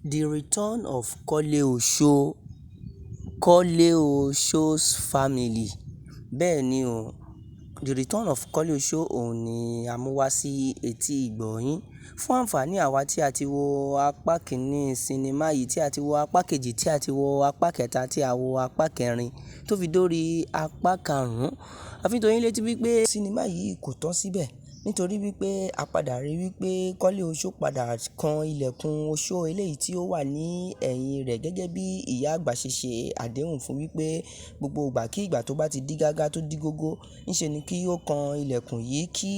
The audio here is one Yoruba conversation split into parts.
The Return of Kole-Osho, Kole-Osho's Family. Bẹ́ẹ̀ ni o, The Return of Kole-Osho òun ni a mú wá sí etí ìgbọ̀nyín. Fún àǹfààní àwa tí a ti wo apá kìíní sinimá yìí, tí a ti wo apá kejì, tí a ti wo apá kẹta, tí a wo apá kẹrin, tó fi dórí apá karùn-ún. A fi ń tó yín létí wípé sinimá yìí kò tán síbẹ̀ nítorí wípé a padà rí wípé Kọ́lé Oṣó padà kan ilẹ̀kùn oṣó eléyìí tí ó wà ní ẹ̀yìn rẹ̀ gẹ́gẹ́ bí ìyá àgbà ṣe ṣe àdéhùn fún wípé gbogbo ìgbà kí ìgbà tó bá ti dí gágá tó dí gógó, ńṣe ni kí ó kan ilẹ̀kùn yìí kí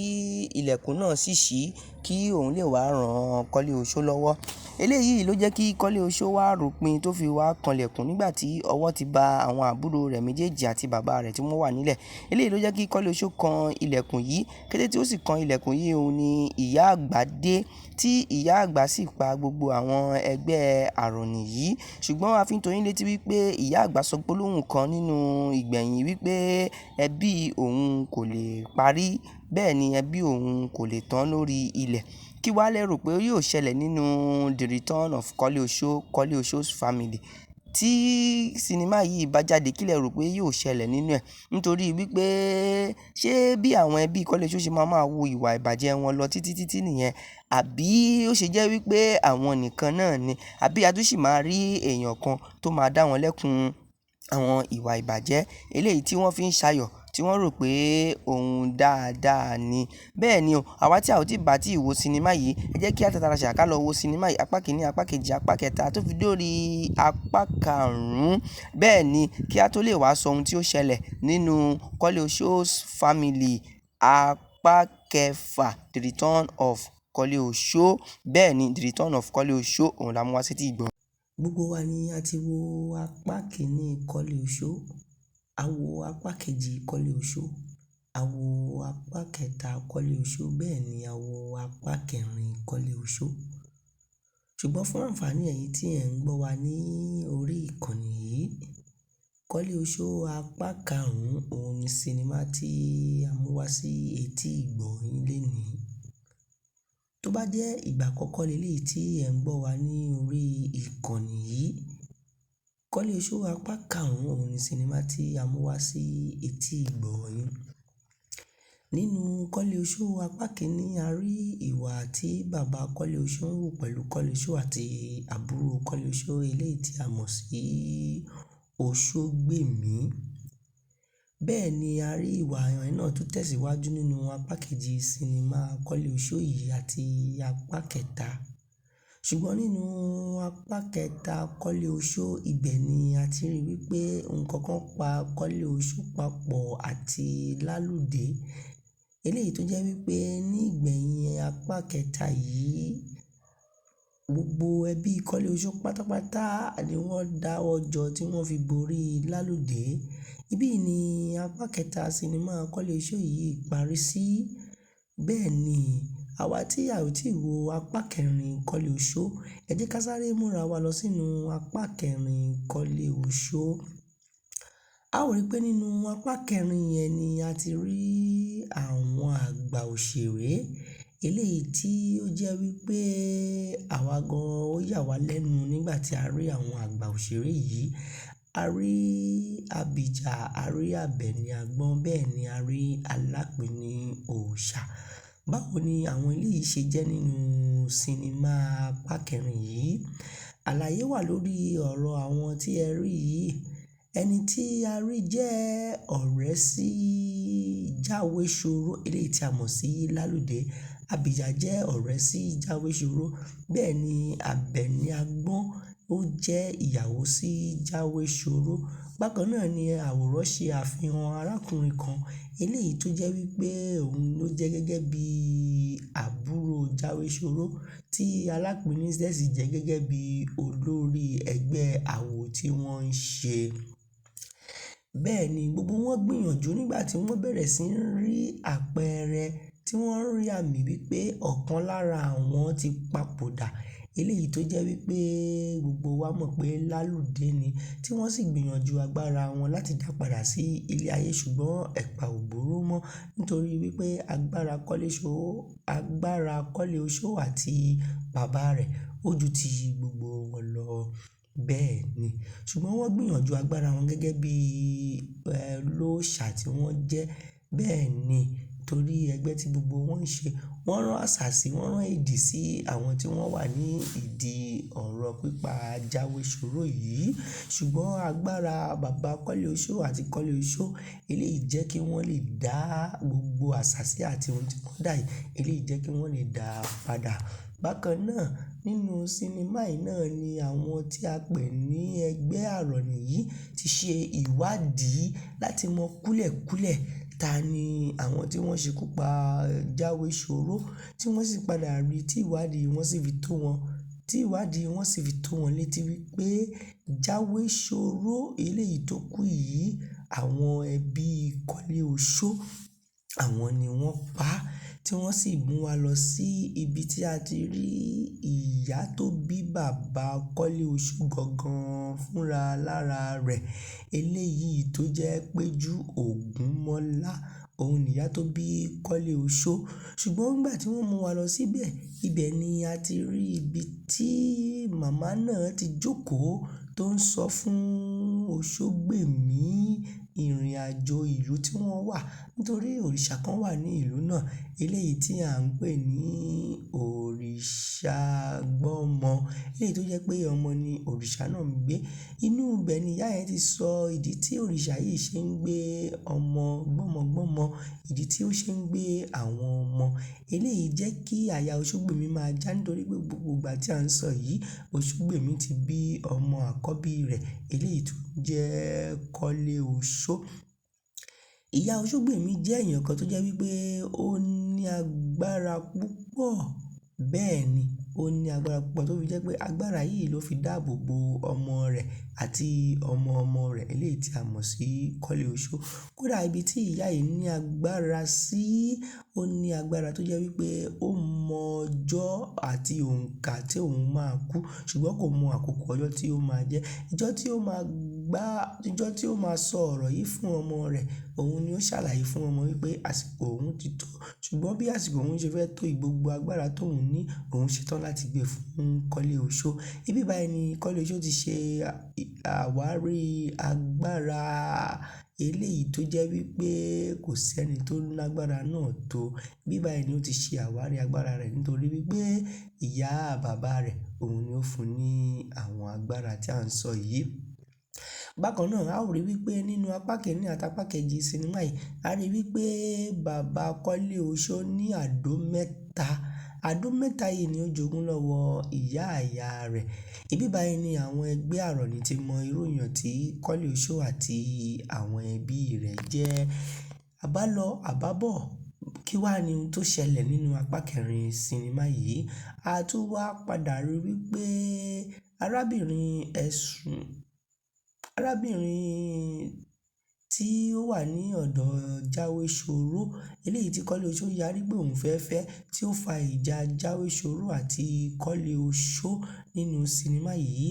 ilẹ̀kùn náà sì ṣí kí òun lè wá ran Kọ́lé Oṣó lọ́wọ́. Eléyìí ló jẹ́ kí Kọ́lé Oṣó wá ròpin tó fi wá kanlẹ̀kùn nígbà tí ọwọ́ ti ba àwọn àbúrò rẹ̀ méjèèjì àti bàbá rẹ̀ tí wọ́n wà nílẹ̀. Eléyìí ló jẹ́ kí Kọ́lé Oṣó kan ilẹ̀kùn yìí. Kété tí ó sì kan ilẹ̀kùn yìí, òun ni ìyá àgbà dé, tí ìyá àgbà sì pa gbogbo àwọn ẹgbẹ́ àrọ̀nì yìí. Ṣùgbọ́n a fi ń tó yín létí wípé ìyá àgbà sọ gbólóhùn kan nínú ìgbẹ̀yìn wípé ẹbí òun kò lè parí, bẹ́ẹ̀ ni ẹbí òun kò lè tán lórí ilẹ̀. Kí wá lẹ rò pé yóò ṣẹlẹ̀ nínú The Return of Kole Osho, Kole Osho's Family? Tí sinimá yìí bá jáde, kí lẹ rò pé yóò ṣẹlẹ̀ nínú ẹ̀? Nítorí wípé ṣé bí àwọn ẹbí Kọ́lé Oṣó ṣe máa máa wo ìwà ìbàjẹ́ wọn lọ títí títí nìyẹn? Àbí ó ṣe jẹ́ wípé àwọn nìkan náà ni? Àbí a tún sì máa rí èèyàn kan tó máa dá wọn lẹ́kun àwọn ìwà ìbàjẹ́ eléyìí tí wọ́n fi ń ṣayọ̀, tí wọ́n rò pé ohun dáadáa ni? Bẹ́ẹ̀ ni o, àwa tí a ò tí bá tí wo sinimá yìí, ẹ jẹ́ kí a tàtàrà ṣàká lọ wo sinimá yìí, apá kìíní, apá kejì, apá kẹta tó fi dórí apá karùn-ún. Bẹ́ẹ̀ ni kí a tó lè wá sọ ohun tí ó ṣẹlẹ̀ nínú Kọ́lé Osho's Family apá kẹfà, The Return of Kọ́lé Oṣó. Bẹ́ẹ̀ ni, The Return of Kọ́lé Oṣó òun la mú wá sí etí ìgbọ́. Gbogbo wa ni a ti wo apá kìíní Kọ́lé Oṣó, a wo apá kejì Kọ́lé Oṣó, a wo apá kẹta Kọ́lé Oṣó, bẹ́ẹ̀ ni a wo apá kẹrin Kọ́lé Oṣó. Ṣùgbọ́n fún àǹfààní ẹ̀yin tí ẹ̀ ń gbọ́ wa ní orí ìkànnì yìí, Kọ́lé Oṣó apá karùn-ún òun ni sinimá tí a mú wá sí etí ìgbọ́ yín lénìí. Tó bá jẹ́ ìgbà àkọ́kọ́ leléyìí tí ẹ̀ ń gbọ́ wa ní orí ìkànnì yìí, Kọ́lé Oṣó apá karùn-ún òun ni sinimá tí a mú wá sí etí ìgbọ́ yín. Nínú Kọ́lé Oṣó apá kìíní, a rí ìwà tí bàbá Kọ́lé Oṣó ń wù pẹ̀lú Kọ́lé Oṣó àti àbúrò Kọ́lé Oṣó eléyìí tí a mọ̀ sí Oṣógbèmí. Bẹ́ẹ̀ ni a rí ìwà yẹn náà tún tẹ̀síwájú nínú apá kejì sinimá Kọ́lé Oṣó yìí àti apá kẹta. Ṣùgbọ́n nínú apá kẹta Kọ́lé Oṣó, ibẹ̀ ni a ti rí wípé nǹkan kan pa Kọ́lé Oṣó papọ̀ àti Lálùdé. Eléyìí tó jẹ́ wípé ní ìgbẹ̀yìn apá kẹta yìí, gbogbo ẹbí Kọ́lé Oṣó pátápátá ni wọ́n dáwọ́ jọ tí wọ́n fi borí Lálùdé. Ibí ni apá kẹta sinimá Kọ́lé Oṣó yìí parí sí. Bẹ́ẹ̀ ni àwa tí a ò tí wo apá kẹrin Kọ́lé Oṣó, ẹ jẹ́ ká sáré múra wa lọ sínú apá kẹrin Kọ́lé Oṣó. A ó rí pé nínú apá kẹrin yẹn ni a ti rí àwọn àgbà òṣèré eléyìí tí ó jẹ́ wípé àwa gan-an ó yà wá lẹ́nu nígbà tí a rí àwọn àgbà òṣèré yìí. A rí Abija, a rí Àbẹ̀ní Àgbọ̀n, bẹ́ẹ̀ ni a rí Alápinni Òòṣà. Báwo ni àwọn eléyìí ṣe jẹ́ nínú sinimá apá kẹrin yìí? Àlàyé wà lórí ọ̀rọ̀ àwọn tí ẹ rí yìí. Ẹni tí a rí jẹ́ ọ̀rẹ́ sí Jáwéṣoró eléyìí tí a mọ̀ sí Lálùdé. Abija jẹ́ ọ̀rẹ́ sí Jáwéṣoró. Bẹ́ẹ̀ ni Àbẹ̀ní Àgbọ̀n ó jẹ́ ìyàwó sí Jáwéṣoró. Bákan náà ni àwòrán ṣe àfihàn arákùnrin kan eléyìí tó jẹ́ wípé òun ló jẹ́ gẹ́gẹ́ bí àbúrò Jáwéṣoró tí Alápinni dẹ̀ sì jẹ́ gẹ́gẹ́ bí olórí ẹgbẹ́ àwo tí wọ́n ń ṣe. Bẹ́ẹ̀ ni gbogbo wọn gbìyànjú nígbà tí wọ́n bẹ̀rẹ̀ sí ń rí àpẹẹrẹ tí wọ́n ń rí àmì wípé ọ̀kan lára àwọn ti papòdà. Eléyìí tó jẹ́ wípé gbogbo wa mọ̀ pé Lálùdé ni, tí wọ́n sì gbìyànjú agbára wọn láti dá padà sí ilé ayé ṣùgbọ́n ẹ̀pà ò bóró mọ́ nítorí wípé agbára Kọ́lé Oṣó, agbára Kọ́lé Oṣó àti bàbá rẹ̀ ó ju ti gbogbo wọn lọ. Bẹ́ẹ̀ ni, ṣùgbọ́n wọ́n gbìyànjú agbára wọn gẹ́gẹ́ bí olóòṣà tí wọ́n jẹ́. Bẹ́ẹ̀ ni, torí ẹgbẹ́ tí gbogbo wọn ń ṣe, wọ́n rán àṣàsí, wọ́n rán èdè sí àwọn tí wọ́n wà ní ìdí ọ̀rọ̀ pípa Jáwéṣoró yìí. Ṣùgbọ́n agbára bàbá Kọ́lé Oṣó àti Kọ́lé Oṣó, eléyìí jẹ́ kí wọ́n lè dá gbogbo àṣàsí àti ohun tí wọ́n dà yìí, eléyìí jẹ́ kí wọ́n lè dá padà. Bákan náà, nínú sinimá yìí náà ni àwọn tí a pè ní ẹgbẹ́ àrọ̀nì yìí ti ṣe ìwádìí láti mọ kúlẹ̀kúlẹ̀ ta ni àwọn tí wọ́n ṣekú pa Jáwéṣoró, tí wọ́n sì padà rí tí ìwádìí wọn sì fi tó wọn, tí ìwádìí wọn sì fi tó wọn létí wípé Jáwéṣoró eléyìí tó kú yìí, àwọn ẹbí Kọ́lé Oṣó, àwọn ni wọ́n pa á, tí wọ́n sì mú wa lọ sí ibi tí a ti rí ìyá tó bí bàbá Kọ́lé Oṣó gangan fúnra lára rẹ̀. Eléyìí tó jẹ́ Péjú Ògúnmọ́lá, òun ni ìyá tó bí Kọ́lé Oṣó. Ṣùgbọ́n nígbà tí wọ́n mú wa lọ síbẹ̀, ibẹ̀ ni a ti rí ibi tí màmá náà ti jókòó tó ń sọ fún Oṣógbèmí ìrìnàjò ìlú tí wọ́n wà. Nítorí òrìṣà kan wà ní ìlú náà, eléyìí tí à ń pè ní òrìṣà gbọ́mọ. Eléyìí tó jẹ́ pé ọmọ ni òrìṣà náà ń gbé. Inú ibẹ̀ ni ìyá yẹn ti sọ ìdí tí òrìṣà yìí ṣe ń gbé ọmọ gbọ́mọgbọ́mọ, ìdí tí ó ṣe ń gbé àwọn ọmọ. Eléyìí jẹ́ kí àyà Oṣógbèmí máa já nítorí pé gbogbo ìgbà tí à ń sọ yìí, Oṣógbèmí ti bí ọmọ àkọ́bí rẹ̀, eléyìí tó jẹ́ Kọ́lé Oṣó. Ìyá Oṣógbèmí jẹ́ èèyàn kan tó jẹ́ wípé ó ní agbára púpọ̀. Bẹ́ẹ̀ ni, ó ní agbára púpọ̀ tó fi jẹ́ pé agbára yìí ló fi dáàbò bo ọmọ rẹ̀ àti ọmọ ọmọ rẹ̀, eléyìí tí a mọ̀ sí Kọ́lé Oṣó. Kódà ibi tí ìyá yìí ní agbára sí, ó ní agbára tó jẹ́ wípé ó mọ ọjọ́ àti òǹkà tí òun máa kú, ṣùgbọ́n kò mọ àkókò ọjọ́ tí ó máa jẹ́. Ijọ́ tí ó máa gbá, ijọ́ tí ó máa sọ ọ̀rọ̀ yìí fún ọmọ rẹ̀, òun ni ó ṣàlàyé fún ọmọ wípé àsìkò òun ti tó. Ṣùgbọ́n bí àsìkò òun ṣe fẹ́ tó, gbogbo agbára tó òun ní, òun ṣetán láti gbé fún Kọ́lé Oṣó. Ibi báyìí ni Kọ́lé Oṣó ti ṣe àwárí agbára eléyìí tó jẹ́ wípé kò sí ẹni tó lágbára náà tó. Ibi báyìí ni ó ti ṣe àwárí agbára rẹ̀ nítorí wípé ìyá bàbá rẹ̀, òun ni ó fún un ní àwọn agbára tí à ń sọ yìí. Bákan náà, a ó rí wípé nínú apá kìíní àti apá kejì sinimá yìí, a rí wípé bàbá Kọ́lé Oṣó ní àdó mẹ́ta. Àdó mẹ́ta yìí ni ó jogún lọ́wọ́ ìyá ìyá rẹ̀. Ibi báyìí ni àwọn ẹgbẹ́ àrọ̀nì ti mọ irú èèyàn tí Kọ́lé Oṣó àti àwọn ẹbí rẹ̀ jẹ́. Àbálọ àbábọ̀, kí wá ni ohun tó ṣẹlẹ̀ nínú apá kẹrin sinimá yìí? A tún wá padà rí wípé arábìnrin ẹ̀sùn, arábìnrin tí ó wà ní ọ̀dọ̀ Jáwéṣoró, eléyìí tí Kọ́lé Oṣó yarí pé òun fẹ́ fẹ́, tí ó fa ìjà Jáwéṣoró àti Kọ́lé Oṣó nínú sinimá yìí,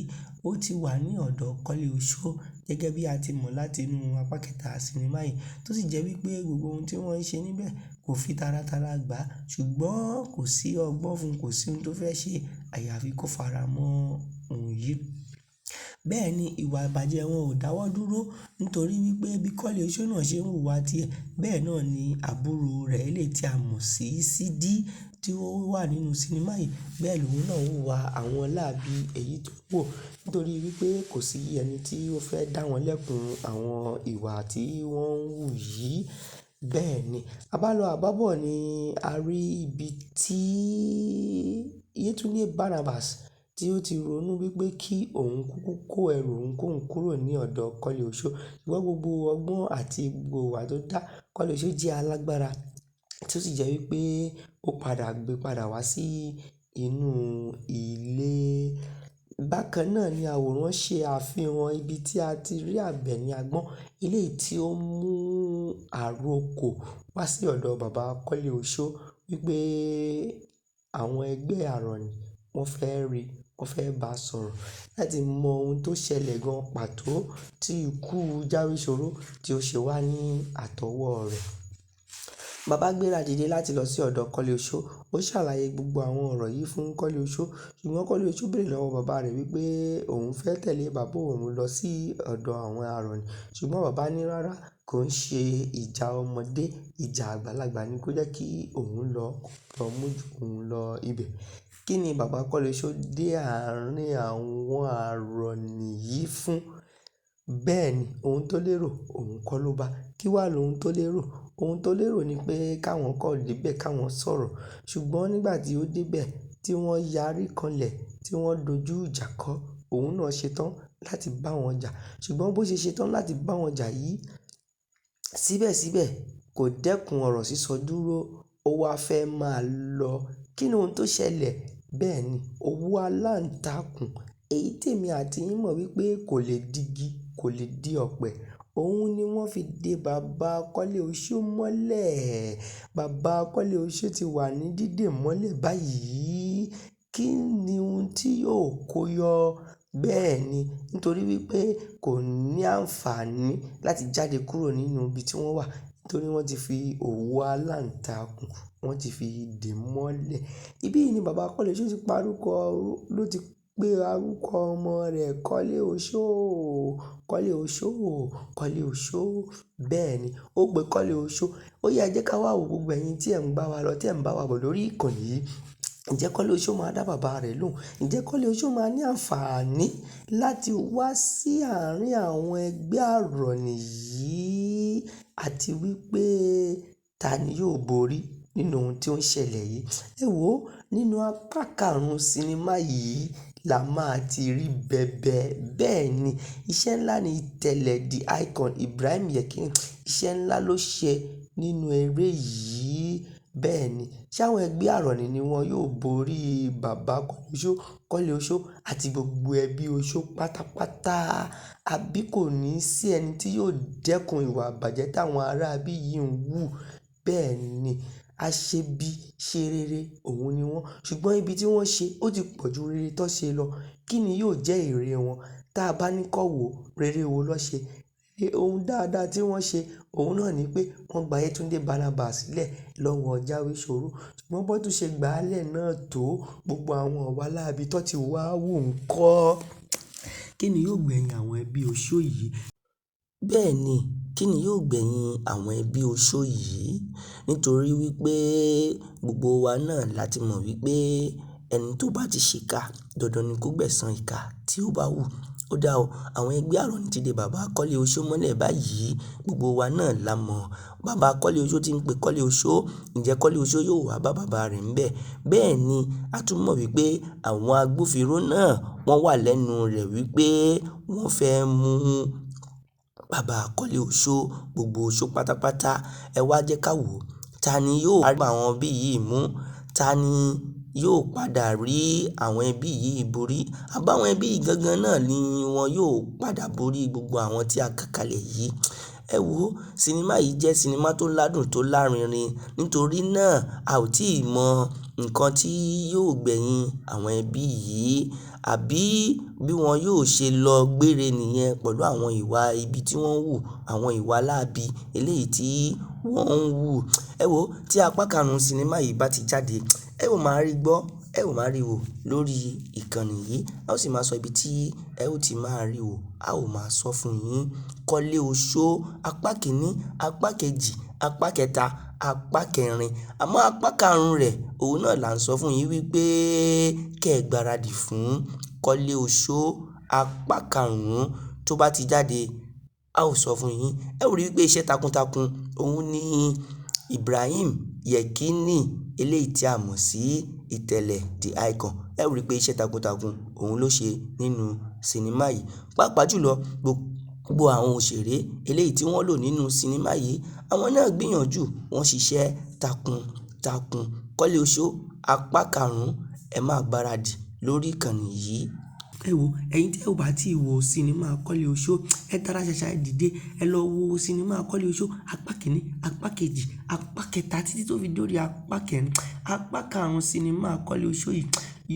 ó ti wà ní ọ̀dọ̀ Kọ́lé Oṣó gẹ́gẹ́ bí a ti mọ̀ láti inú apá kẹta sinimá yìí, tó sì jẹ́ wípé gbogbo ohun tí wọ́n ń ṣe níbẹ̀ kò fi taratara gbà. Ṣùgbọ́n kò sí ọgbọ́n fún un, kò sí ohun tó fẹ́ ṣe, àyàfi kó fara mọ́ ohun yìí. Bẹ́ẹ̀ ni ìwà ìbàjẹ́ wọn ò dáwọ́ dúró nítorí wípé bí Kọ́lé Oṣó náà ṣe ń hùwà tiẹ̀, bẹ́ẹ̀ náà ni àbúrò rẹ̀ eléyìí tí a mọ̀ sí Sídí tí ó wà nínú sinimá yìí, bẹ́ẹ̀ lòun náà ń hùwà àwọn láabi èyí tó wò nítorí wípé kò sí ẹni tí ó fẹ́ dá wọn lẹ́kun àwọn ìwà tí wọ́n ń hù yìí. Bẹ́ẹ̀ ni, àbálọ àbábọ̀ ni a rí ibi tí Yétúndé Barnabas tí ó ti ronú wípé kí òun kúkú kó ẹrù òun kó ń kúrò ní ọ̀dọ̀ Kọ́lé Oṣó. Ṣùgbọ́n gbogbo ọgbọ́n àti gbogbo ìwà tó dá, Kọ́lé Oṣó jẹ́ alágbára tí ó sì jẹ́ wípé ó padà gbé padà wá sí inú ilé. Bákan náà ni àwòrán ṣe àfihàn ibi tí a ti rí Àbẹ̀ní Agbọ́n, eléyìí tí ó mú àrokò wá sí ọ̀dọ̀ bàbá Kọ́lé Oṣó wípé àwọn ẹgbẹ́ àrọ̀nì wọ́n fẹ́ rí, wọ́n fẹ́ bá sọ̀rọ̀ láti mọ ohun tó ṣẹlẹ̀ gan pàtó tí ikú Jáwéṣoró tí ó ṣe wá ní àtọwọ́ rẹ̀. Bàbá gbéra dìde láti lọ sí ọ̀dọ̀ Kọ́lé Oṣó. Ó ṣàlàyé gbogbo àwọn ọ̀rọ̀ yìí fún Kọ́lé Oṣó. Ṣùgbọ́n Kọ́lé Oṣó béèrè lọ́wọ́ bàbá rẹ̀ wípé òun fẹ́ tẹ̀lé bàbá òun lọ sí ọ̀dọ̀ àwọn àrọ̀nì. Ṣùgbọ́n bàbá ní rárá, kò ń ṣe ìjà ọmọdé, ìjà àgbàlagbà ni kó jẹ́ kí òun lọ, lọ mú òun lọ ibẹ̀. Kí ni bàbá Kọ́lé Oṣó dé àárín àwọn àrọ̀nì yìí fún? Bẹ́ẹ̀ ni, ohun tó lérò, òun kọ́ ló bá. Kí wà lóhun tó lérò? Ohun tó lérò ni pé káwọn kọ́ dé bẹ̀ káwọn sọ̀rọ̀. Ṣùgbọ́n nígbà tí ó dé bẹ̀, tí wọ́n yarí kanlẹ̀, tí wọ́n dojú ìjà kọ, òun náà ṣetán láti bá wọn jà. Ṣùgbọ́n bó ṣe ṣetán láti bá wọn jà yìí, síbẹ̀síbẹ̀ kò dẹ́kun ọ̀rọ̀ sísọ dúró. Ó wá fẹ́ máa lọ. Kí ni ohun tó ṣẹlẹ̀? Bẹ́ẹ̀ ni, òwú aláǹtakùn, èyí tèmi àti yín mọ̀ wípé kò lè digi, kò lè di ọ̀pẹ. Òun ni wọ́n fi dé bàbá Kọ́lé Oṣó mọ́lẹ̀. Bàbá Kọ́lé Oṣó ti wà ní dídè mọ́lẹ̀ báyìí. Kí ni ohun tí yóò kó yọ? Bẹ́ẹ̀ ni, nítorí wípé kò ní àǹfààní láti jáde kúrò nínú ibi tí wọ́n wà. Nítorí wọ́n ti fi òwú aláǹtakùn, wọ́n ti fi dè mọ́lẹ̀. Ibí yìí ni bàbá Kọ́lé Oṣó ti parúkọ, ló ti pé orúkọ ọmọ rẹ̀ Kọ́lé Oṣó, Kọ́lé Oṣó, Kọ́lé Oṣó. Bẹ́ẹ̀ ni, ó pe Kọ́lé Oṣó. Ó yá, ẹ jẹ́ ká wá wo gbogbo ẹ̀yin tí ẹ̀ ń bá wa lọ, tí ẹ̀ ń bá wa bọ̀ lórí ìkànnì yìí. Ǹjẹ́ Kọ́lé Oṣó máa dá bàbá rẹ̀ lóhùn? Ǹjẹ́ Kọ́lé Oṣó máa ní àǹfààní láti wá sí àárín àwọn ẹgbẹ́ àrọ̀nì yìí? Àti wípé ta ni yóò borí nínú ohun tí ó ń ṣẹlẹ̀ yìí? Ẹ wò ó, nínú apá karùn-ún sinimá yìí la máa ti rí bẹbẹ. Bẹ́ẹ̀ ni, iṣẹ́ ńlá ni Ìtẹ̀lẹ̀ the Icon Ibrahim Yekini. Iṣẹ́ ńlá ló ṣe nínú eré yìí. Bẹ́ẹ̀ ni, ṣé àwọn ẹgbẹ́ àrọ̀nì ni wọ́n yóò borí bàbá Kọ́lé Oṣó, Kọ́lé Oṣó àti gbogbo ẹbí Oṣó pátápátá? Àbí kò ní sí ẹni tí yóò dẹ́kun ìwà ìbàjẹ́ táwọn ará ibí yìí ń wù? Bẹ́ẹ̀ ni, aṣebi ṣe rere, òun ni wọ́n. Ṣùgbọ́n ibi tí wọ́n ṣe ó ti pọ̀ ju rere tó ṣe lọ. Kí ni yóò jẹ́ èrè wọn? Tá a bá ní kọ́ wo, rere wo lọ́ ṣe? Ohun dáadáa tí wọ́n ṣe, òun náà ni pé wọ́n gba Yetunde Barnabas sílẹ̀ lọ́wọ́ jáwé-ṣòro. Ṣùgbọ́n bó tún ṣe gbà á lẹ̀ náà tó, gbogbo àwọn ìwà láabi tó ti wá wù ń kọ́. Kí ni yóò gbẹ̀yìn àwọn ẹbí Oṣó yìí? Bẹ́ẹ̀ ni, kí ni yóò gbẹ̀yìn àwọn ẹbí Oṣó yìí? Nítorí wípé gbogbo wa náà láti mọ̀ wípé ẹni tó bá ti ṣìkà, dandan ni kó gbẹ̀san ìkà tí ó bá wù. Ó dá o, àwọn ẹgbẹ́ àrọ̀nì ti dé bàbá Kọ́lé Oṣó mọ́lẹ̀ báyìí. Gbogbo wa náà la mọ̀. Bàbá Kọ́lé Oṣó ti ń pe Kọ́lé Oṣó. Ǹjẹ́ Kọ́lé Oṣó yóò wá bá bàbá rẹ̀ ńbẹ̀? Bẹ́ẹ̀ ni, a tún mọ̀ wípé àwọn agbófinró náà wọ́n wà lẹ́nu rẹ̀ wípé wọ́n fẹ́ mú bàbá Kọ́lé Oṣó, gbogbo Oṣó pátápátá. Ẹ wá jẹ́ ká wò. Ta ni yóò wá àwọn ẹbí yìí mú? Ta ni yóò padà rí àwọn ẹbí yìí borí? Àbá àwọn ẹbí yìí gangan náà ni wọn yóò padà borí gbogbo àwọn tí a kà kalẹ̀ yìí. Ẹ wò ó, sinimá yìí jẹ́ sinimá tó ládùn tó lárinrin. Nítorí náà, a ò tí ì mọ nǹkan tí yóò gbẹ̀yìn àwọn ẹbí yìí, àbí bí wọn yóò ṣe lọ gbére nìyẹn pẹ̀lú àwọn ìwà ibi tí wọ́n ń wù, àwọn ìwà láabi eléyìí tí wọ́n ń wù. Ẹ wò ó, tí apá karùn-ún sinimá yìí bá ti jáde, ẹ ó máa rí gbọ́, ẹ ó máa rí wò lórí ìkànnì yìí. A ó sì máa sọ ibi tí ẹ ó ti máa rí wò. A ó máa sọ fún yín. Kọ́lé Oṣó apá kìíní, apá kejì, apá kẹta, apá kẹrin. Àmọ́ apá karùn-ún rẹ̀, òun náà là ń sọ fún yín wípé kí ẹ gbáradì fún Kọ́lé Oṣó apá karùn-ún tó bá ti jáde. A ó sọ fún yín. Ẹ ó rí wípé iṣẹ́ takuntakun òun ni Ibrahim Yekini eléyìí tí a mọ̀ sí Ìtẹ̀lẹ̀ the Icon. Ẹ ó rí pé iṣẹ́ takuntakun òun ló ṣe nínú sinimá yìí. Pàápàá jùlọ, gbogbo àwọn òṣèré eléyìí tí wọ́n lò nínú sinimá yìí, àwọn náà gbìyànjú, wọ́n ṣiṣẹ́ takuntakun. Kọ́lé Oṣó apá karùn-ún, ẹ máa gbáradì lórí ìkànnì yìí. Ẹ wò, ẹ̀yin tí ẹ ò bá tí wo sinimá Kọ́lé Oṣó, ẹ tara ṣàṣà, ẹ dìde, ẹ lọ wo sinimá Kọ́lé Oṣó apá kìíní, apá kejì, apá kẹta títí tó fi dórí apá kẹrin. Apá karùn-ún sinimá Kọ́lé Oṣó yìí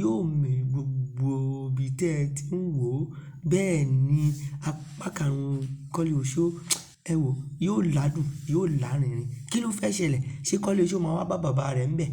yóò mì gbogbo ibi tí ẹ ti ń wò ó. Bẹ́ẹ̀ ni, apá karùn-ún Kọ́lé Oṣó Ẹ wò, yóò ládùn, yóò lárinrin. Kí ló fẹ́ ṣẹlẹ̀? Ṣé Kọ́lé Oṣó máa wá bá bàbá rẹ̀ ńbẹ̀?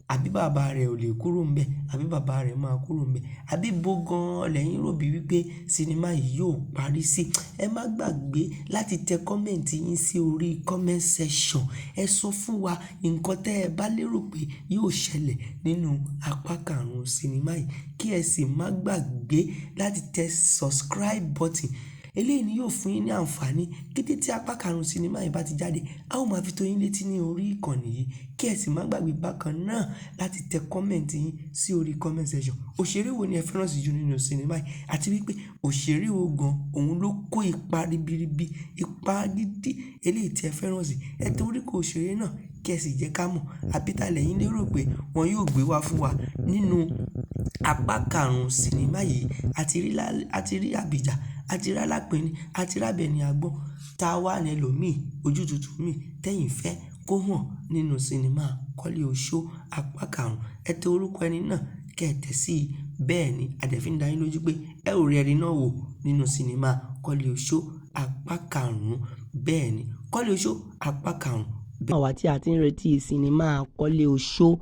Àbí bàbá rẹ̀ ò lè kúrò ńbẹ̀? Àbí bàbá rẹ̀ máa kúrò ńbẹ̀? Àbí bó gan-an lẹ́yìn rò bí wípé sinimá yìí yóò parí sí? Ẹ má gbàgbé láti tẹ comment yín sí orí comment section. Ẹ sọ fún wa nǹkan tẹ́ ẹ bá lérò pé yóò ṣẹlẹ̀ nínú apá karùn-ún sinimá yìí. Kí ẹ sì má gbàgbé láti tẹ subscribe button. Eléyìí ni yóò fún yín ní àǹfààní kété tí apá karùn-ún sinimá yìí bá ti jáde. A ó máa fi tó yín létí ní orí ìkànnì yìí. Kí ẹ sì má gbàgbé bákan náà láti tẹ comment yín sí orí comment section. Òṣèré wo ni ẹ fẹ́ràn sí jù nínú sinimá yìí? Àti wípé òṣèré wo gan òun ló kó ipa ribiribi, ipa gidi eléyìí tí ẹ fẹ́ràn sí? Ẹ tẹ orúkọ òṣèré náà kí ẹ sì jẹ́ ká mọ̀. Àbí ta lẹ̀yin lérò pé wọn yóò gbé wá fún wa nínú apá karùn-ún sinimá yìí? A ti rí Abija, a ti rí Alápinni, a ti rí Àbẹ̀ní Àgbọ̀n. Ta wá ní ẹlòmíì, ojú tuntun mi tẹ́yìn fẹ́ kó hàn nínú sinimá Kọ́lé Oṣó apá karùn-ún. Ẹ tẹ orúkọ ẹni náà kí ẹ tẹ̀ sí i. Bẹ́ẹ̀ ni, a dẹ̀ fi ń dá yín lójú pé ẹ ó rí ẹni náà wò nínú sinimá Kọ́lé Oṣó apá karùn-ún. Bẹ́ẹ̀ ni, Kọ́lé Oṣó apá karùn-ún. Àwa tí a ti ń retí sinimá Kọ́lé Oṣó,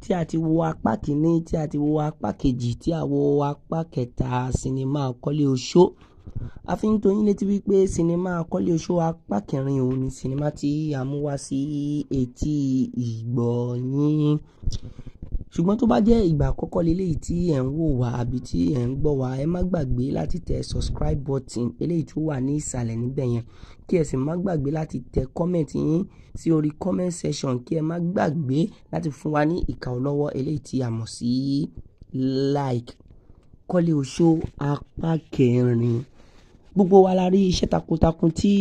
tí a ti wo apá kìíní, tí a ti wo apá kejì, tí a wo apá kẹta sinimá Kọ́lé Oṣó. A fi ń tó yín létí wípé sinimá Kọ́lé Oṣó apá kẹrin òun ni sinimá tí a mú wá sí etí ìgbọ́ yín. Ṣùgbọ́n tó bá jẹ́ ìgbà àkọ́kọ́ leléyìí tí ẹ̀ ń wò wá àbí tí ẹ̀ ń gbọ́ wá, ẹ má gbàgbé láti tẹ subscribe button eléyìí tó wà ní ìsàlẹ̀ níbẹ̀ yẹn. Kí ẹ sì má gbàgbé láti tẹ comment yín sí orí comment section. Kí ẹ má gbàgbé láti fún wa ní ìka ọlọ́wọ́ eléyìí tí a mọ̀ sí like. Kọ́lé Oṣó apá kẹrin. Gbogbo wa la rí iṣẹ́ takuntakun tí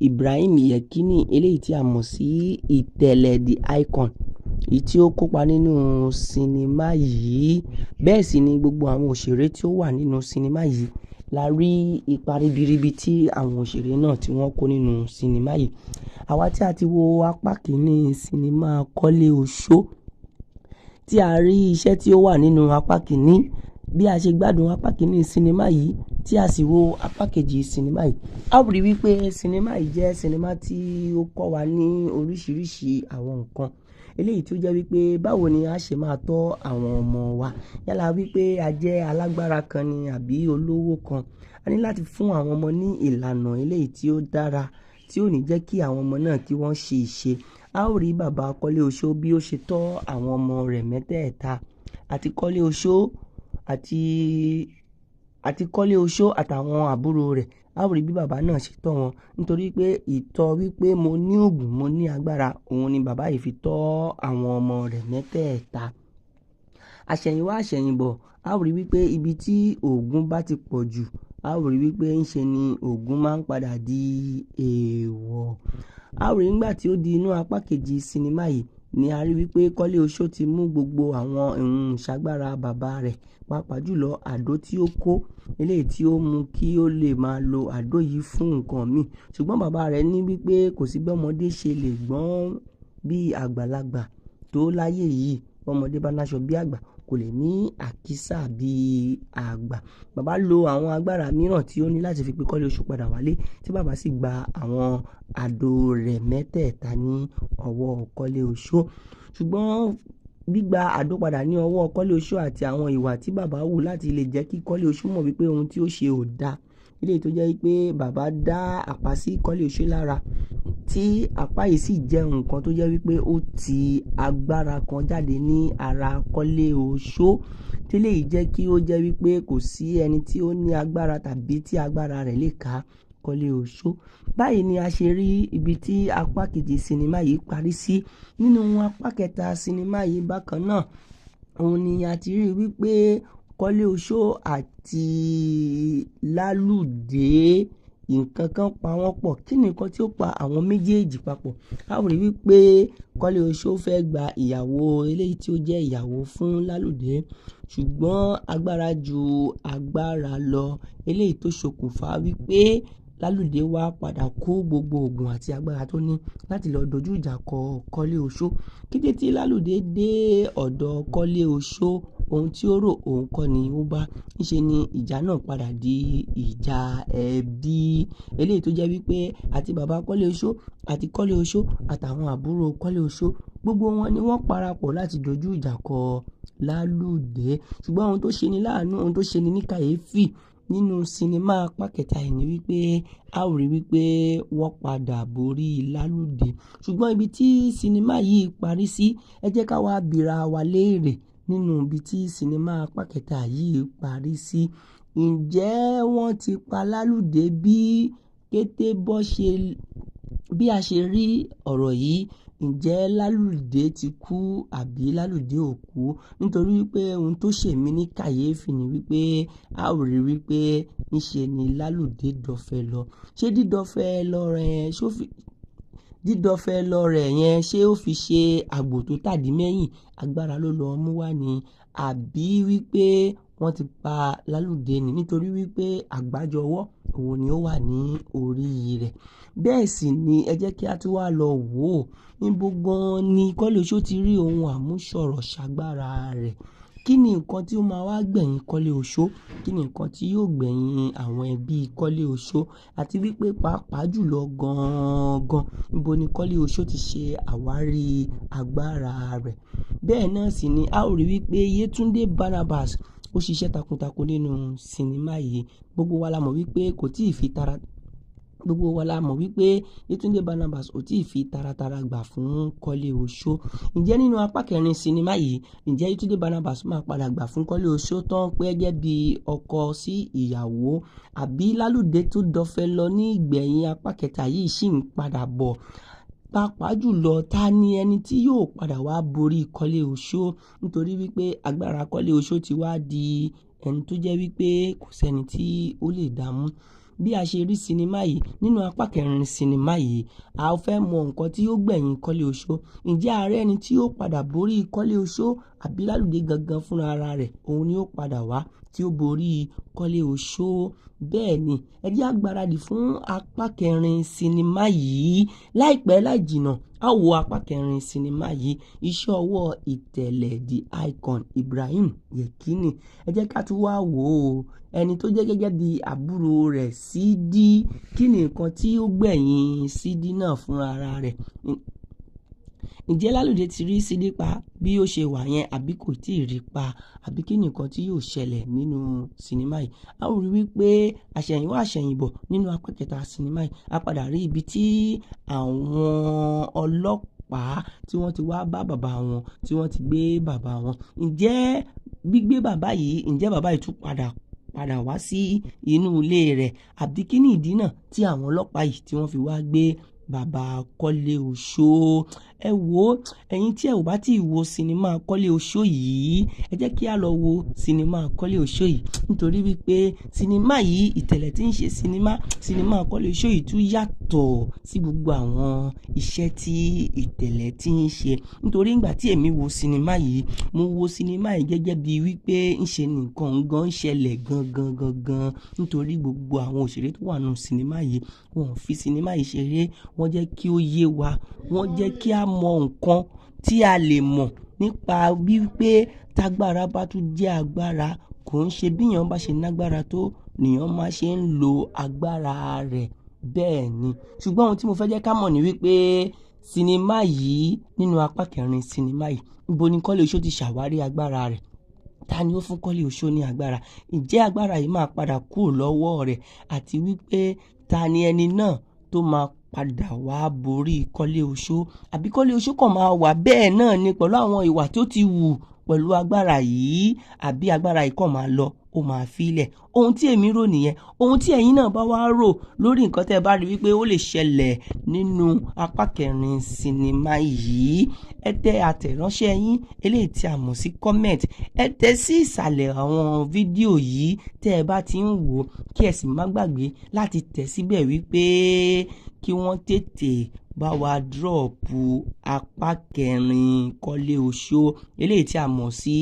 Ibrahim Yekini eléyìí tí a mọ̀ sí Ìtẹ̀lẹ̀ the Icon, èyí tí ó kópa nínú sinimá yìí. Bẹ́ẹ̀ sì ni gbogbo àwọn òṣèré tí ó wà nínú sinimá yìí la rí ipa ribiribi tí àwọn òṣèré náà tí wọ́n kó nínú sinimá yìí. Àwa tí a ti wo apá kìíní sinimá Kọ́lé Oṣó, tí a rí iṣẹ́ tí ó wà nínú apá kìíní, bí a ṣe gbádùn apá kìíní sinimá yìí tí a sì wo apá kejì sinimá yìí, a ó rí wípé sinimá yìí jẹ́ sinimá tí ó kọ́ wa ní oríṣiríṣi àwọn nǹkan. Eléyìí tí ó jẹ́ wípé báwo ni a ṣe máa tọ́ àwọn ọmọ wa. Yálà wípé a jẹ́ alágbára kan ni àbí olówó kan. A ní láti fún àwọn ọmọ ní ìlànà eléyìí tí ó dára, tí ó ní jẹ́ kí àwọn ọmọ náà kí wọ́n ṣe ìṣe. A ó rí bàbá Kọ́lé Oṣó bí ó ṣe tọ́ àwọn ọmọ rẹ̀ mẹ́tẹ̀ẹ̀ta, àti Kọ́lé Oṣó àti Kọ́lé Oṣó àtàwọn àbúrò rẹ̀. A ó rí bí bàbá náà ṣe tọ́ wọn, nítorí pé ìtọ́ wípé mo ní ògùn, mo ní agbára, òun ni bàbá yìí fi tọ́ àwọn ọmọ rẹ̀ mẹ́tẹ̀ẹ̀ta. Àṣẹ̀yìnwá àṣẹ̀yìnbọ̀, a ó rí wípé ibi tí ògùn bá ti pọ̀ jù, a ó rí wípé ńṣe ni ògùn máa ń padà di èèwọ̀. A ó rí nígbà tí ó di inú apá kejì sinimá yìí ni a rí wípé Kọ́lé Oṣó ti mú gbogbo àwọn ohun ìṣàgbára bàbá rẹ̀, pàápàá jùlọ àdó tí ó kó, eléyìí tí ó mú kí ó lè máa lo àdó yìí fún nǹkan míì. Ṣùgbọ́n bàbá rẹ̀ ní wípé kò sí bí ọmọdé ṣe lè gbọ́n bí àgbàlagbà tó láyé yìí. Bí ọmọdé bá láṣọ bí àgbà, kò lè ní àkísà bí àgbà. Bàbá lo àwọn agbára mìíràn tí ó ní láti fi pe Kọ́lé Oṣó padà wálé, tí bàbá sì gba àwọn àdó rẹ̀ mẹ́tẹ̀ẹ̀ta ní ọwọ́ Kọ́lé Oṣó. Ṣùgbọ́n gbígba àdó padà ní ọwọ́ Kọ́lé Oṣó àti àwọn ìwà tí bàbá wù láti lè jẹ́ kí Kọ́lé Oṣó mọ̀ wípé ohun tí ó ṣe ò da. Eléyìí tó jẹ́ wípé bàbá dá àpá sí Kọ́lé Oṣó lára, tí àpá yìí sì jẹ́ nǹkan tó jẹ́ wípé ó ti agbára kan jáde ní ara Kọ́lé Oṣó. Tí eléyìí jẹ́ kí ó jẹ́ wípé kò sí ẹni tí ó ní agbára tàbí tí agbára rẹ̀ lè ká Kọ́lé Oṣó. Báyìí ni a ṣe rí ibi tí apá kejì sinimá yìí parí sí. Nínú apá kẹta sinimá yìí bákan náà, òun ni a ti rí wípé Kọ́lé Oṣó àti Lálùdé nǹkan kan pa wọ́n pọ̀. Kí ni nǹkan tí ó pa àwọn méjèèjì papọ̀? A ó rí wípé Kọ́lé Oṣó fẹ́ gba ìyàwó eléyìí tí ó jẹ́ ìyàwó fún Lálùdé, ṣùgbọ́n agbára ju agbára lọ. Eléyìí tó ṣokùnfà wípé Lálùdé wá padà kó gbogbo ògùn àti agbára tó ní láti lọ dojú ìjà kọ Kọ́lé Oṣó. Kété tí Lálùdé dé ọ̀dọ̀ Kọ́lé Oṣó, Ohun tí ó rò òun kọ́ ni ó bá. Níṣe ni ìjà náà padà di ìjà ẹbí. Eléyìí tó jẹ́ wípé àti bàbá Kọ́lé Oṣó àti Kọ́lé Oṣó àtàwọn àbúrò Kọ́lé Oṣó, gbogbo wọn ni wọ́n parapọ̀ láti dojú ìjà kọ Lálùdé. Ṣùgbọ́n ohun tó ṣe ni láàánú, ohun tó ṣe ni ní kàyéfì nínú sinimá apá kẹta yìí ni wípé a ó rí wípé wọ́n padà borí Lálùdé. Ṣùgbọ́n ibi tí sinimá yìí parí sí, ẹ jẹ́ ká wá bira wa léèrè nínú ibi tí sinimá apá kẹta yìí parí sí. Ǹjẹ́ wọ́n ti pa Lálùdé bí? Kété bọ́ ṣe bí a ṣe rí ọ̀rọ̀ yìí, ǹjẹ́ Lálùdé ti kú àbí Lálùdé ò kú? Nítorí wípé ohun tó ṣe mí ní kàyéfì ni wípé a ó rí wípé níṣe ni Lálùdé dọ̀fẹ́ lọ. Ṣé dídọ̀fẹ́ lọ rẹ̀, ṣó fi dídọ̀fẹ́ lọ rẹ̀ yẹn ṣé ó fi ṣe àgbò tó tàdí mẹ́yìn agbára ló lọ mú wá ni? Àbí wípé wọ́n ti pa Lálùdé ni? Nítorí wípé àgbájọwọ́ òun ni ó wà ní orí rẹ̀. Bẹ́ẹ̀ sì ni ẹ jẹ́ kí a tún wá lọ wò ó. Níbo gan-an ni Kọ́lé Oṣó ti rí ohun àmúṣọrọ̀ ṣàgbára rẹ̀? Kí ni nǹkan tí ó máa wá gbẹ̀yìn Kọ́lé Oṣó? Kí ni nǹkan tí yóò gbẹ̀yìn àwọn ẹbí Kọ́lé Oṣó? Àti wípé pàápàá jùlọ gan-an, níbo ni Kọ́lé Oṣó ti ṣe àwárí agbára rẹ̀? Bẹ́ẹ̀ náà sì ni a ó rí wípé Yétúndé Barnabas ó ṣiṣẹ́ takuntakun nínú sinimá yìí. Gbogbo wa la mọ̀ wípé kò tíì fi tara, gbogbo wa la mọ̀ wípé Yétúndé Barnabas ò tíì fi taratara gbà fún Kọ́lé Oṣó. Ǹjẹ́ nínú apá kẹrin sinimá yìí, ǹjẹ́ Yétúndé Barnabas máa padà gbà fún Kọ́lé Oṣó tán pé gẹ́gẹ́ bí ọkọ sí ìyàwó? Àbí Lálùdé tó dọ̀fẹ́ lọ ní ìgbẹ̀yìn apá kẹta yìí ṣì ń padà bọ̀? Pàápàá jùlọ, ta ni ẹni tí yóò padà wá borí Kọ́lé Oṣó? Nítorí wípé agbára Kọ́lé Oṣó ti wá di ẹni tó jẹ́ wípé kò sẹ́ni tí ó lè dààmú. Bí a ṣe rí sinimá yìí nínú apá kẹrin sinimá yìí, a fẹ́ mọ nǹkan tí yóò gbẹ̀yìn Kọ́lé Oṣó. Ǹjẹ́ a rí ẹni tí yóò padà borí Kọ́lé Oṣó? Àbí Lálùdé gangan fúnra ara rẹ̀ òun ni ó padà wá tí ó borí Kọ́lé Oṣó? Bẹ́ẹ̀ ni, ẹ jẹ́ á gbáradì fún apá kẹrin sinimá yìí. Láìpẹ́ láì jìnnà, a ó wo apá kẹrin sinimá yìí. Iṣẹ́ ọwọ́ ìtẹ̀lẹ̀ The Icon Ibrahim Yekini. Ẹ jẹ́ ká tún wá wò ó. Ẹni tó jẹ́ gẹ́gẹ́ bí àbúrò rẹ̀ Sídí, kí ni nǹkan tí ó gbẹ̀yìn Sídí náà fúnra ara rẹ̀? Ǹjẹ́ Lálùdé ti rí Sídí pa bí ó ṣe wà yẹn àbí kò tíì rí pa? Àbí kí ni nǹkan tí yóò ṣẹlẹ̀ nínú sinimá yìí? A ó rí wípé àṣẹ̀yìnwá àṣẹ̀yìnbọ̀ nínú apá kẹta sinimá yìí, a padà rí ibi tí àwọn ọlọ́pàá tí wọ́n ti wá bá bàbá wọn, tí wọ́n ti gbé bàbá wọn. Ǹjẹ́ gbígbé bàbá yìí, ǹjẹ́ bàbá yìí tún padà wá sí inú ilé rẹ̀? Àbí kí ni ìdí náà tí àwọn ọlọ́pàá yìí tí wọ́n fi wá gbé bàbá Kọ́lé Oṣó? Ẹ wò ó, ẹ̀yin tí ẹ ò bá tíì wo sinimá Kọ́lé Oṣó yìí, ẹ jẹ́ kí á lọ wo sinimá Kọ́lé Oṣó yìí. Nítorí wípé sinimá yìí, ìtẹ̀lẹ̀ tí ń ṣe sinimá, sinimá Kọ́lé Oṣó yìí tún yàtọ̀ sí gbogbo àwọn iṣẹ́ tí ìtẹ̀lẹ̀ tí ń ṣe. Nítorí ìgbà tí èmi wo sinimá yìí, mo wo sinimá yìí gẹ́gẹ́ bí wípé ń ṣe nǹkan gan ṣẹlẹ̀ gan gan gan gan. Nítorí gbogbo àwọn òṣèré tó wà nínú sinimá yìí, wọ́n ò fi sinimá yìí ṣeré. Wọ́n jẹ́ kí ó yé wa, wọ́n jẹ́ kí a mọ nǹkan tí a lè mọ̀ nípa wípé tágbára bá tún jẹ́ agbára, kò ń ṣe bí èèyàn bá ṣe nágbára tó ni èèyàn máa ṣe ń lo agbára rẹ̀. Bẹ́ẹ̀ ni. Ṣùgbọ́n ohun tí mo fẹ́ jẹ́ ká mọ̀ ni wípé sinimá yìí nínú apá kẹrin sinimá yìí, níbo ni Kọ́lé Oṣó ti ṣàwárí agbára rẹ̀? Ta ni ó fún Kọ́lé Oṣó ní agbára? Ǹjẹ́ agbára yìí máa padà kúrò lọ́wọ́ rẹ̀? Àti wípé ta ni ẹni náà tó máa padà wá borí Kọ́lé Oṣó? Àbí Kọ́lé Oṣó kàn máa wà bẹ́ẹ̀ náà ni pẹ̀lú àwọn ìwà tó ti wù pẹ̀lú agbára yìí? Àbí agbára yìí kàn máa lọ, ó máa fi lẹ̀? Ohun tí èmi rò nìyẹn. Ohun tí ẹ̀yin náà bá wá rò lórí nǹkan tí ẹ bá rí wípé ó lè ṣẹlẹ̀ nínú apá kẹrin sinimá yìí, ẹ tẹ àtẹ̀ránṣẹ́ yín eléyìí tí a mọ̀ sí comment. Ẹ tẹ sí ìsàlẹ̀ àwọn fídíò yìí tí ẹ bá ti ń wò, kí ẹ sì má gbàgbé láti tẹ̀ síbẹ̀ wípé kí wọ́n tètè bá wa dírọ̀pù apá kẹrin Kọ́lé Oṣó eléyìí tí a mọ̀ sí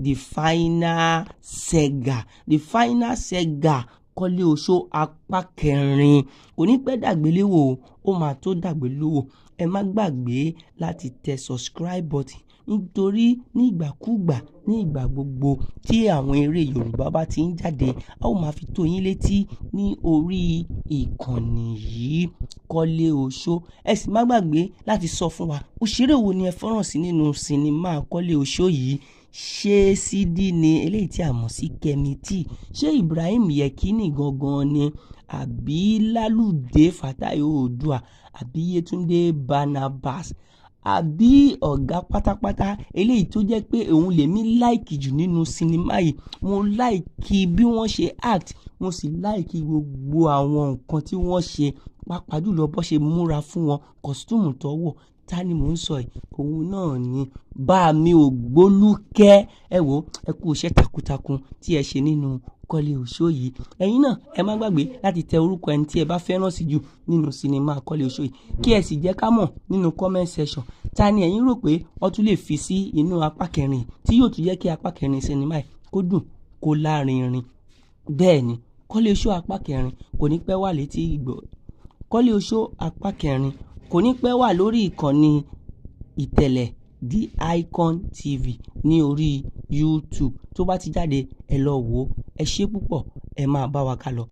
The Final Saga. The Final Saga Kọ́lé Oṣó apá kẹrin kò ní pẹ́ dàgbéléwò, ó máa tó dàgbéléwò. Ẹ má gbàgbé láti tẹ subscribe button Nítorí ní ìgbàkúgbà, ní ìgbà gbogbo tí àwọn eré Yorùbá bá ti ń jáde, a ó máa fi tó yín létí ní orí ìkànnì yìí, Kọ́lé Oṣó. Ẹ sì má gbàgbé láti sọ fún wa òṣèré wo ni ẹ fẹ́ràn sí nínú sinimá Kọ́lé Oṣó yìí. Ṣé Sídí ni eléyìí tí a mọ̀ sí Kẹ́mi T? Ṣé Ibrahim Yekini gangan ni? Àbí Lálùdé Fatai Oòduà? Àbí Yétúndé Barnabas? Àbí ọ̀gá pátápátá eléyìí tó jẹ́ pé òun lèmi like jù nínú sinimá yìí? Mo like bí wọ́n ṣe act, mo sì like gbogbo àwọn nǹkan tí wọ́n ṣe, pàápàá jùlọ bó ṣe múra fún wọn, costume tó wọ̀. Ta ni mò ń sọ yìí? Òun náà ni Bàámi Ògbólúkẹ́. Ẹ wò, ẹ kú iṣẹ́ takuntakun tí ẹ ṣe nínú Kọ́lé Oṣó yìí. Ẹ̀yin náà ẹ má gbàgbé láti tẹ orúkọ ẹni tí ẹ bá fẹ́ràn sí jù nínú sinimá Kọ́lé Oṣó yìí, kí ẹ sì jẹ́ ká mọ̀ nínú comment section ta ni ẹ̀yin rò pé wọ́n tún lè fi sí inú apá kẹrin tí yóò tún jẹ́ kí apá kẹrin sinimá yìí kó dùn, kó lárinrin. Bẹ́ẹ̀ ni, Kọ́lé Oṣó apá kẹrin kò ní pẹ́ wà létí ìgbọ́. Kọ́lé Oṣó apá kẹrin kò ní pẹ́ wà lórí ìkànnì ìtẹ̀lẹ̀ The Icon TV ní orí YouTube. Tó bá ti jáde, ẹ lọ wò ó. Ẹ ṣé púpọ̀, ẹ máa bá wa ká lọ.